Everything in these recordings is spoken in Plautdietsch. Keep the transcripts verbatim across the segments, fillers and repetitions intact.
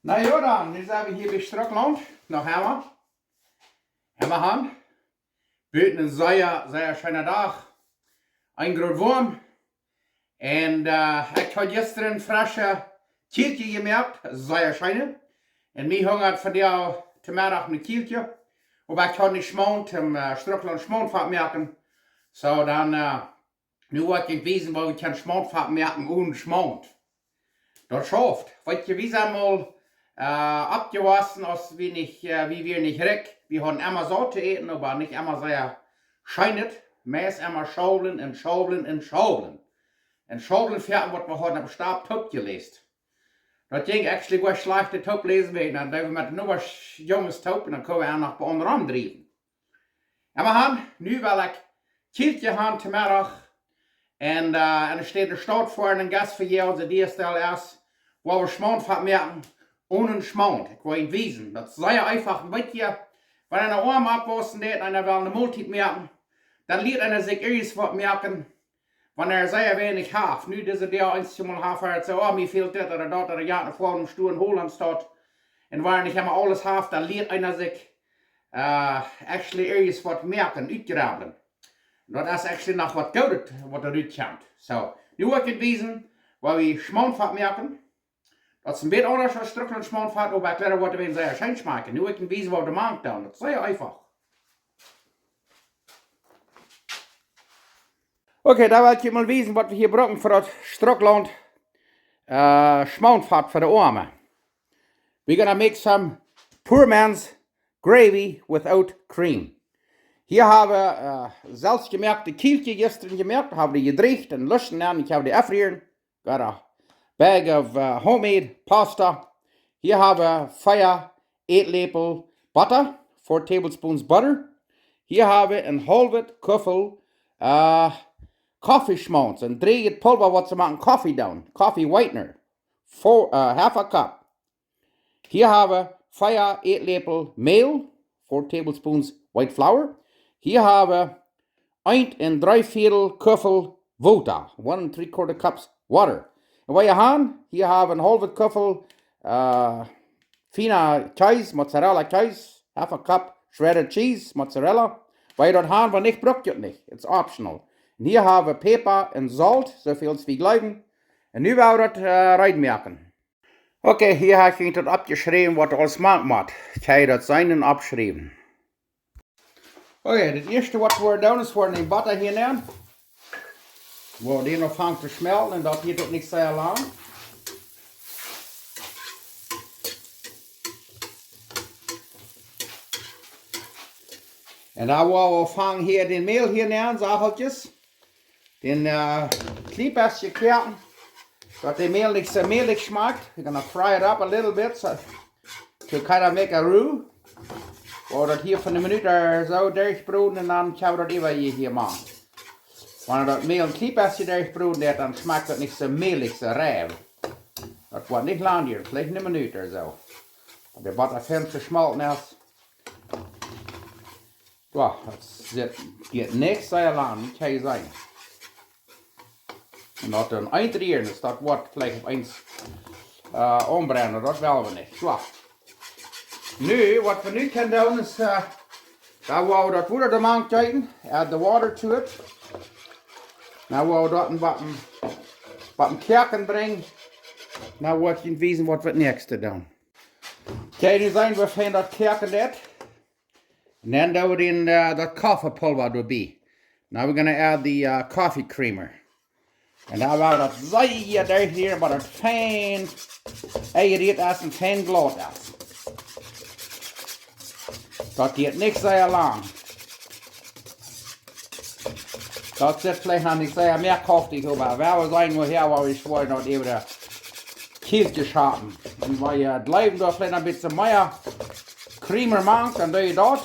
Na jo dan, nu sent wie hia bie Strucklaunt, noch emma. Emma han. Buten een sea, sea scheena Dach. Een Grod woam. Un, äh, ekj haud jistren fresche Kjielkje jemoakt, sea scheene. Un mie hungat vondoag to Meddach no Kjielkje. Oba ekj haud nich Schmaunt, om, äh, Strucklaunt Schmauntfat moaken. Soo dan, äh, nu woa ekj junt wiesen, woo wie kjennen Schmauntfat moaken one Schmaunt. Daut schauft. Weetst, wie sent mol, äh, oppjewossen, aus wie nich, äh, wie wieren nich rikj. Wie hauden emma Saut to äten, oba nich emma sea scheenet. Meist emma Schaublen un Schaublen un Schaublen. Un Schaublen fa waut wie hauden opp Stap toop jeläst. Daut jinkj actually goa schlajcht toop läsen, wiels dan deeden wie met de Nobasch Junges toop un dan kunnen wie uk noch bie ons romdriewen. Emma han, nu well ekj Kjielkje han to Meddach. Un, äh, un enne Staut foaren un Gast vejäwen, soo dee es de L S, woo wie Schmauntfat moaken one Schmaunt. Ekj woa junt wiesen. Daut es sea eefach. Un weetst, wan eena oam oppwaussen deit un eena well eene Moltiet moaken, dan lieet eena sikj ieescht waut moaken, wan eena sea weinich haft. Nu dise Doag eemol haft eena soo, oh, mie fält dit ooda daut ooda jant, ooda foaren em Stua un holen staut. Un wan eena nich emma aules haft, dan lieet eena sikj, äh, actually ieescht waut moaken, utjrablen. Daut es actually noch waut Goodet, waut doa rutkjemt. Soo, nu woa ekj junt wiesen, woo wie Schmauntfat moaken. Daut es een bät aundasch aus Strucklaunt Schmauntfat, oba ekj woa daut woaren sea scheen schmakjen. Nu woa ekj junt wiesen, woo wie daut moaken doonen. Daut es sea eefach. Okay, dan well ekj junt mol wiesen, waut wie hia brucken fa daut Strucklaunt, äh, Schmauntfat fa de Oame. We're gonna make some poor man's gravy without cream. Hia hab wie, äh, selfst jemoakte Kjielkje jistren jemoakt, hab wie jedrieecht un luschen aun, ekj hab dee aunjerieren. Got a bag of, uh, homemade pasta. Hia hab wie vea Ätläpel Botta, four tablespoons butter. Hia hab wie een haulwet Kuffel, uh, Koffieschmaunz, een drieejet Pulva waut see met Koffie doonen, coffee whitener, four, uh, half a cup. Hia hab wie vea Ätläpel Mäl, four tablespoons white flour. Hia hab wie eent un dree Viedel Kuffel Wota, one and three quarter cups water. Un waut jie han, hia hab wie een haulwet Kuffel, äh, fiena Kjees, Mozzarella Kjees, half a cup shredded cheese, Mozzarella. Waut jie doa han, wan nich, brukt daut nich. It's optional. Un hia hab wie Päpa un Solt, soo väl aus wie jleewen. Un nu woa wie daut, äh, reed moaken. Okay, hia hab ekj daut oppjeschräwen, waut aules mank mott. Kjenn jie daut seenen un oppschriewen. Okay, daut ieeschte waut wie doonen es, wie doonen de Botta hia nenn. Woa dee noch aunfangen to schmelten un daut diet uk nich sea lang. Un dan woa wie aunfangen hia daut Mäl hia nenn, sacheltjes. Dan, äh, kjlien bät koaken, daut daut Mäl nich soo mälich schmakjt. We're gonna fry it up a little bit, so to kinda make a roux. Woa daut hia fa eene Minut ooda soo derchbroden un dan kjenn wie daut äwa hia, hia moaken. Wan daut Mäl een kjlien bät derchbroden woat, dan schmakjt daut nich soo mälich, soo rein. Daut woat nich lang dieren, veleicht eene Minut ooda soo. Daut de Botta fein jeschmolten es. Jo, daut sitt, diet nich sea lang, kjenn jie seenen. Un daut dan eent rieren, daut woat veleicht opp eemol, äh, aunbrennen, daut well wie nich. Jo. Nu, waut wie nu kjennen doonen es, äh, dan woa wie daut Wota doamank jeeten, add the water to it. Dan woa wie daut een bät, bät koaken brinjen. Dan woa ekj junt wiesen, waut wie daut näakjste doonen. Okay, nu seenen wie fein daut koaken deit. Un dan doo wie dan, äh, daut Koffiepulva doabie. Now we're gonna add the, äh, coffee creamer. Un dan woa wie daut sea hia derchrieren, bat daut fein enjerieet es un fein glaut es. Daut diet nich sea lang. Daut sitt veleicht noch nich sea mea koffisch, oba wie woaren seenen, woo hia, woo wie schwoa daut äwa de Kjielkjes haben. Un wan jie jleewen, daut veleicht een bät mea creamer mank, dan doo jie daut.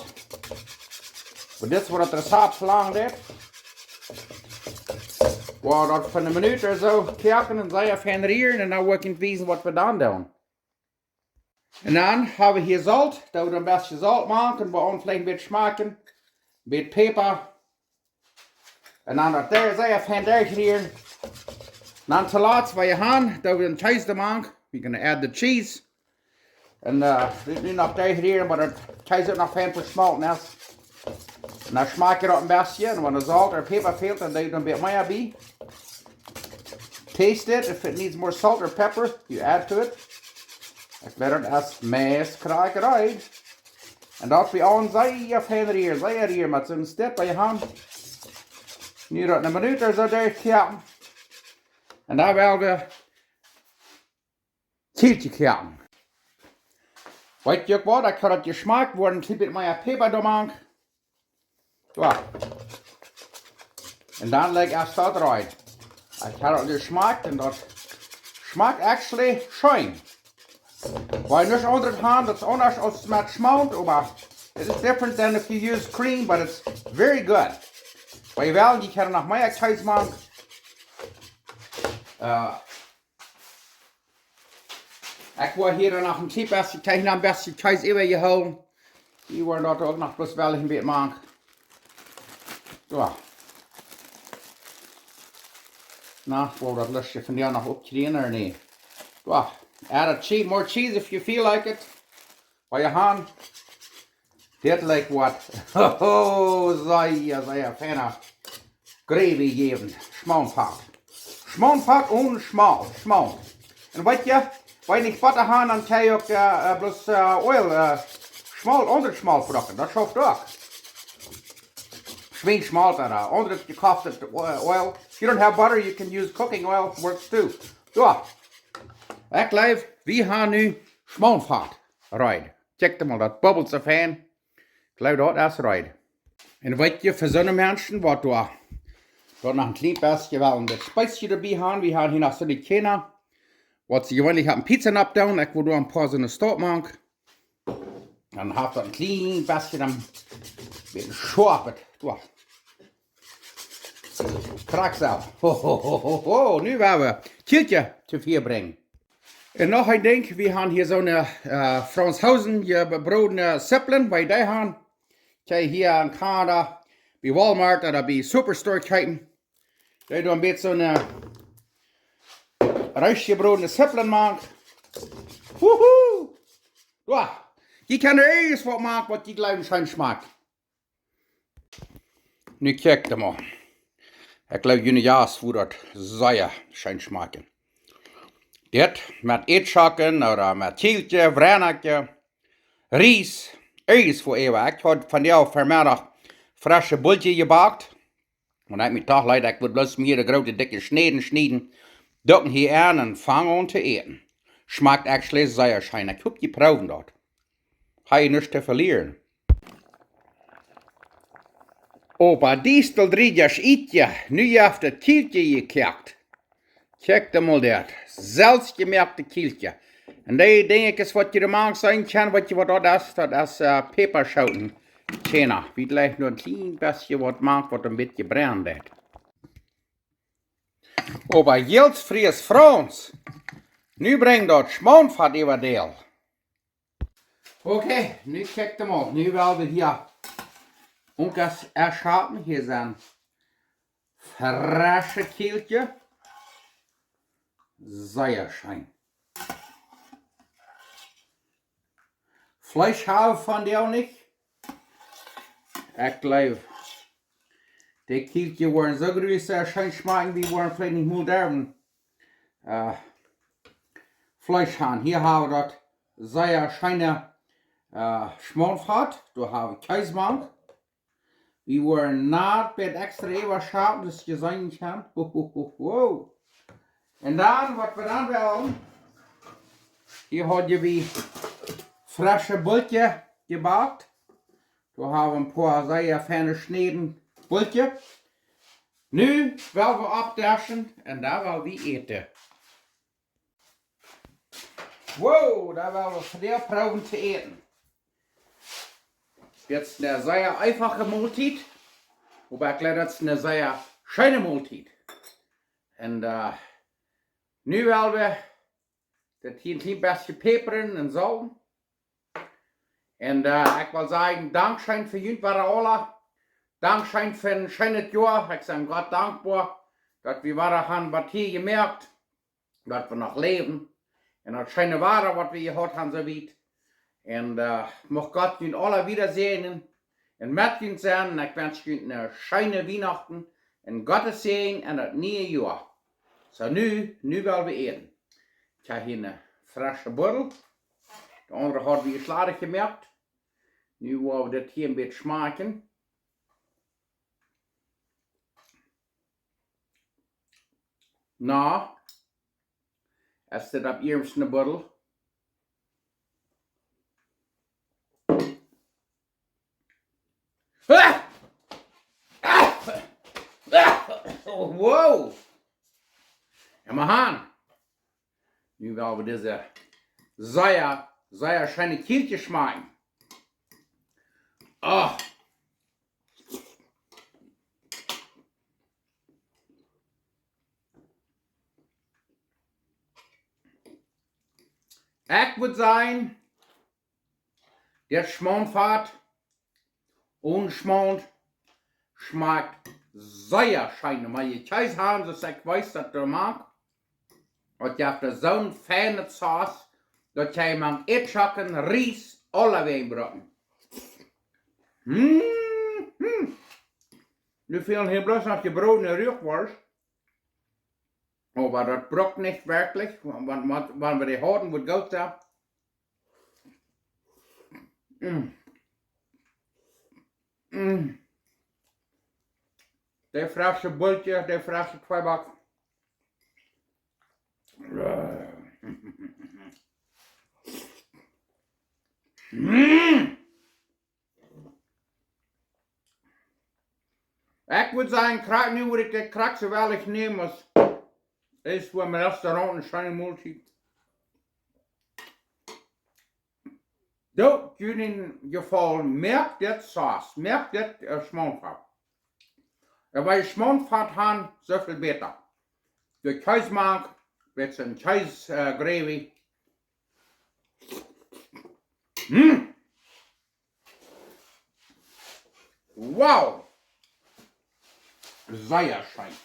Oba dit es waut daut Rezapt velangt haft. Woa wie daut fa eene Minut ooda soo koaken un sea fein rieren un dan woa ekj junt wiesen, waut wie dan doonen. Un dan hab wie hia Solt, doa woa wie een bät Solt mank, woa wie veleicht een bät schmakjen, een bät Päpa. Un dan daut doa sea fein derchrieren. Dan toolatst, waut jie han, doa woa wie een Kjees doamank. We're gonna add the cheese. Un äh, dit nu noch derchrieren, waut daut Kjees uk noch fein veschmolten es. Un dan schmakj jie daut een bät. Un wan Solt ooda Päpa fält, dan doo jie een bät mea bie. Taste it. If it needs more salt or pepper, you add to it. Ekj well daut es meist krakjt reed. Un daut wie aun sea fein rieren, sea rieren met soon Stekj bie de Haunt. Nu daut eene Minut ooda soo derchkoaken. Un dan well wie Kjielkje koaken. Weet jie uk waut, ekj haud daut jeschmakjt, woat een kjlien bät mea Päpa doamank. Soo. Un dan lat ekj daut reed. Ekj haud daut jeschmakjt un daut schmakjt actually scheen. Wan jie nuscht aundret han, daut es aundasch aus met Schmaunt, oba it is different than if you use cream, but it's very good. Wan jie wellen, jie kjennen noch mea Kjees mank. Äh, ekj woa hia noch een kjlien bät, ekj hab een bät Kjees äwajehoolen. Dee woaren doa uk noch bloos wellich een bät mank. Soo. Na, woa wie daut Lustje von dee noch oppkjrieen, ooda nä? Soo. Add a cheese, more cheese if you feel like it. Wan jie han. Dit lat waut. Hoho, sea, sea feine gravy jäwen. Schmaunfat. Schmaunfat un Schmaunt. Schmaunt. Un weet jie, wan jie nich Botta han, dan kjenn jie uk äh, äh, bloos äh, Oil, äh, Schmaunt, aundret Schmaunt brucken. Daut schauft uk. Schwienschmaunt ooda aundret jekofftet äh, Oil. If you don't have butter, you can use cooking oil. Works too. Soo. Ekj jleew, wie han nu Schmaunfat reed. Check mol, daut bubbelt soo fein. Ekj jleew, daut es reed. Un weet jie, fa soone Menschen, waut doa, doa noch een kjlien bät, jie wellen daut Spice doabie han, wie han hia noch soone Kjäna, waut see jeweenlich opp Pizza nopp doonen, ekj well doa een poa soone Staut mank. Dan haft daut een kjlien bät, een bät schoapt. Doa. Krakjt soo. Ho, ho, ho, ho, ho. Nu woa wie Kjielkje to Fia brinjen. Un noch een Dinkj, wie han hia soone äh, Franzoosen jebrodne Sipplen, wan jie dee han. Kjenn jie hia en Kanada bie Walmart ooda bie Superstore kjeepen. Dee doonen een bät soone äh, reesch jebrodne Sipplen mank. Wuhu! Soo. Jie kjennen irjent waut mank, waut jie jleewen scheen schmakjt. Nu kjikjt mol. Ekj jleew, june Jast woat daut sea scheen schmakjen. Dit met Ätschocken ooda met Kjielkje, Wrennakje, Ries, irjent waut äwa. Ekj haud vondoag Vemeddach fresche Bulkje jebakt. Un ekj mie doch leet, ekj wudd bloos mea de groote dikje Schnäden schnieden. Doonen hia aun un fang aun to äten. Schmakjt actually sea scheen. Ekj hop, jie proowen daut. Hab jie nuscht to velieren. Oba dee Stelriedjasch Ietje, nu jeft daut Kjielkje jekoakt. Kjikjt mol daut. Selfstjemoakte Kjielkje. Un dee Dinja, waut jie doa mank seenen kjennen, weet jie waut daut es? Daut es äh, Päpaschooten. Kjena, wie jlikj nu een kjlien bät waut mank, waut een bät brennen deit. Oba Jels Fries Franz, nu brinjt daut Schmaunfat äwa däl. Okay, nu kjikjt mol. Nu well wie hia Unkas erschapen. Hia sent fresche Kjielkje. Sea scheen. Fleesch hab wie vondoag nich. Ekj jleew, dee Kjielkje woaren soo groot, sea scheen schmakjen, wie woaren veleicht nich mol derwen äh, Fleesch han. Hia hab wie daut sea scheene äh, Schmaunfat. Doa hab wie Kjees mank. Wie woaren nat bät extra äwaschoapen, daut jie seenen kjennen. Ho, ho, ho, ho. Un dan, waut wie dan wellen, hia haud wie fresche Bulkje jebakt. Doa hab wie een poa sea feine Schnäden Bulkje. Nu well wie oppdeschen un dan well wie äten. Wow, dan well wie vondoag proowen to äten. Dit es eene sea eefache Moltiet, oba ekj jleew, daut es eene sea scheene Moltiet. Un äh, nu well wie daut hia een kjlien bät päpren un solten. Un äh, ekj well sajen, dankscheen fa junt wada aula. Dankscheen fa een scheenet Joa. Ekj sie Gott dankboa, daut wie wada han waut hia jemoakt, daut wie noch läwen. Un daut scheene Wada, waut wie jehaut han, soo wiet. Un, äh, mucht Gott junt aula wieda säajnen un met junt sennen. Un ekj wensch junt eene scheene Wienachten un Gottes Säajen en daut niee Joa. Soo, nu, nu well wie äten. Ekj hab hia eene fresche Buddel. De aundre haud wie schlajcht jemoakt. Nu woa wie dit hia een bät schmakjen. Na, es dit opp iernst eene Buddel? Ah! Ah! Ah! Wow! Jo, mau han. Nu well wie dise sea, sea scheene Kjielkjes schmakjen. Oh. Ekj wudd sajen, dit Schmauntfat un Schmaunt schmakjt sea scheen. Mau jie Kjees han, soo aus ekj weet, daut doa mank, daut jeft doa soone feine Zauss, daut jie mank Ätschocken, Ries, aulawäajen brucken. Mm, mm. Nu fält hia bloos noch de jebrodne Ruakworscht. Oba daut brukt nich werkjlich, wan, wan, wan wie dee hauden, wudd goot sennen. Mm. Mm. De fresche Buddel, de fresche Tweeback. Mm. Ekj wudd sajen, krakjt nu wudd ekj dit krakjt soo well ekj nämen aus es fa mien Restaurant eene scheene Moltiet. Doot junt eenen Jefaulen, moakt dit Zauss, moakt dit, äh, Schmauntfat. Un wan jie Schmauntfat han, soo väl bäta. De Kjees mank, met soon Kjees, äh, Gravy. Mm. Wow! Sea scheen.